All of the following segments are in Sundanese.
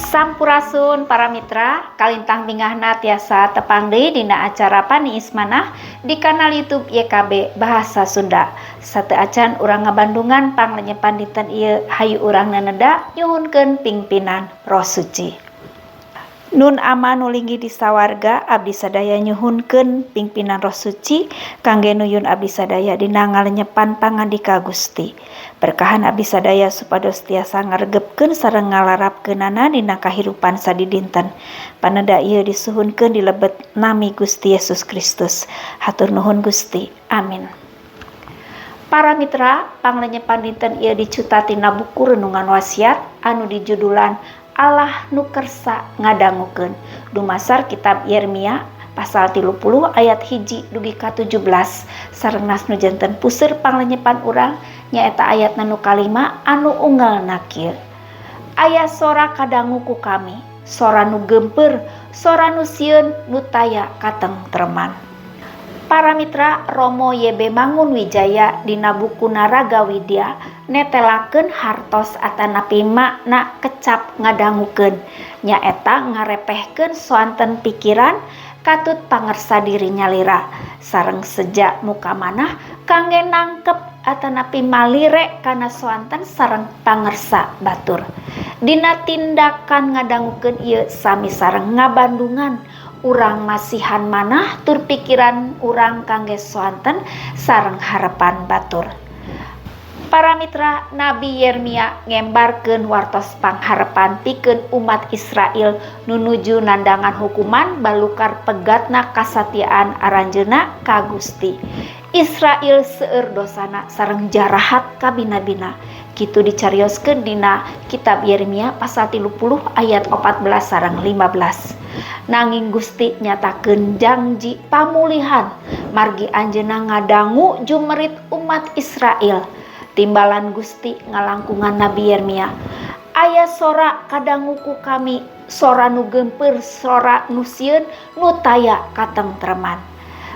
Sampurasun para mitra, kalintang bingahna tiasa tepang deui dina acara Paniis Manah di kanal YouTube YKB Bahasa Sunda. Sateuacan urang ngabandungan panglenyepan dinten ieu, hayu urang naneda nyuhunkeun pingpinan Roh Suci. Nun Ama nu linggih di sawarga, abdi sadaya nyuhunkeun pingpinan Roh Suci kangge nuyun abdi sadaya dina ngalenyepan pangandika Gusti. Berkahan abdi sadaya supados tiasa ngaregepkeun sareng ngalarapkeunana dina kahirupan sadidinten. Paneda ieu disuhunkeun di lebet nami Gusti Yesus Kristus. Hatur nuhun Gusti. Amin. Para mitra, panglenyepan dinten ieu dicuta tina buku Renungan Wasiat anu dijudulan Allah nu kersa ngadangukeun. Dumasar kitab Yeremia pasal 30 ayat 1 dugi ka 17 sareng nas nu janten puseur panglenyepan urang nyaeta ayat nu kalima anu unggal kieu. Aya sora kadangu ku kami, sora nu geumpeur, sora nu sieun nu taya katengtreman. Para mitra, Romo YB Mangunwijaya dina buku Naraga Widya netelakeun hartos atanapi makna kecap ngadangukeun, nyaeta ngarepehkeun soanten pikiran katut pangersa diri nyalira sareng seja muka manah kangge nangkep atanapi malire kana soanten sareng pangersa batur. Dina tindakan ngadangukeun ieu sami sareng ngabandungan urang masihan manah tur pikiran urang kangge soanten sareng harapan batur. Para mitra, Nabi Yeremia ngembarkeun wartos pangharepan pikeun umat Israel nu nuju nandangan hukuman balukar pegatna kasatiaan aranjeunna ka Gusti. Israel seueur dosana sareng jarahat kabina-bina. Kitu dicarioskeun dina kitab Yeremia pasal 30 ayat 14 sareng 15. Nanging Gusti nyatakeun janji pamulihan margi anjeunna ngadangu jumerit umat Israel. Timbalan Gusti ngalangkungan Nabi Yeremia. Aya sora kadangu ku kami, sora nu geumpeur, sora nu sieun, nu taya katengtreman.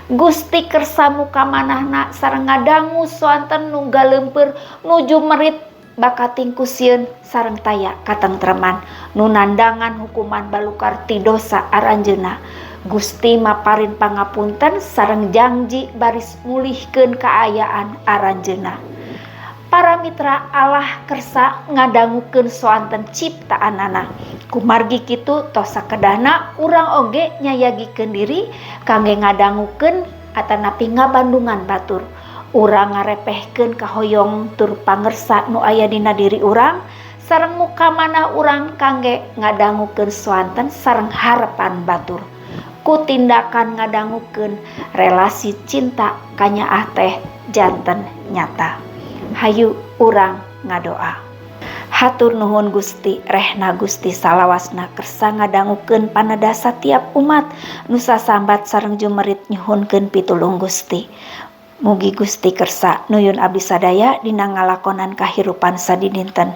Gusti kersa muka manahna sareng ngadangu soanten nu galeumpeur, nu jumerit bakating ku sieun sareng taya katengtreman, nu nandangan hukuman balukar ti dosa aranjeunna. Gusti maparin pangapunten sareng janji baris mulihkeun kaayaan aranjeunna. Para mitra, Allah kersa ngadangukeun soanten ciptaanana. Kumargi kitu tos sakedahna urang oge nyayagikeun diri kangge ngadangukeun atanapi ngabandungan batur. Urang ngarepehkeun kahoyong tur pangersa nu aya dina diri urang sareng muka manah urang kangge ngadangukeun soanten sareng harapan batur. Ku tindakan ngadangukeun relasi cinta kanyaah teh janten nyata. Hayu urang ngadoa. Hatur nuhun Gusti, rehna Gusti salawasna kersa ngadangukeun paneda satiap umat nu sasambat sareng jumerit nyuhunkeun pitulung Gusti. Mugi Gusti kersa nuyun abdi sadaya dina ngalakonan kahirupan sadidinten.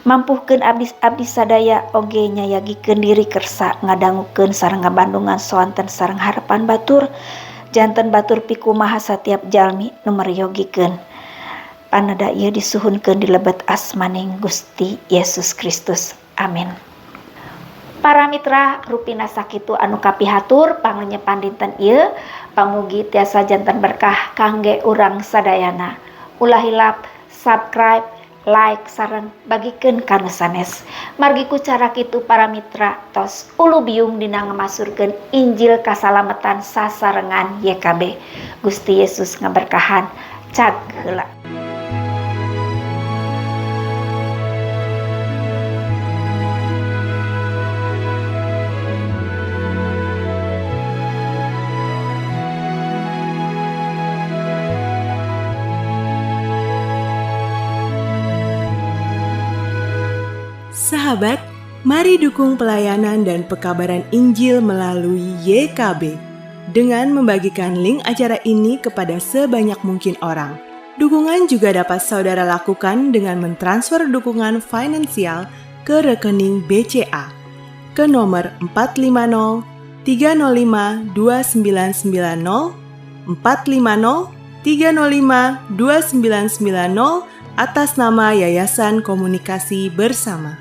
Mampuhkeun abdi sadaya oge nyayagikeun diri kersa ngadangukeun sareng ngabandungan soanten sareng harapan batur. Janten batur pikumaha satiap jalmi nu meryogikeun. Paneda ieu disuhunkeun di lebet asmaning Gusti Yesus Kristus. Amin. Para mitra, rupina sakitu anu kapihatur panglenyepan dinten ieu, pamugi tiasa janten berkah kangge urang sadayana. Ulah hilap subscribe, like, sareng bagikeun ka nu sanes. Margi ku cara kitu para mitra tos ulu biung dina ngamasurkeun Injil kasalametan sasarengan YKB. Gusti Yesus ngaberkahan. Cag heula. Sahabat, mari dukung pelayanan dan pekabaran Injil melalui YKB dengan membagikan link acara ini kepada sebanyak mungkin orang. Dukungan juga dapat saudara lakukan dengan mentransfer dukungan finansial ke rekening BCA ke nomor 450 305 2990 450 305 2990 atas nama Yayasan Komunikasi Bersama.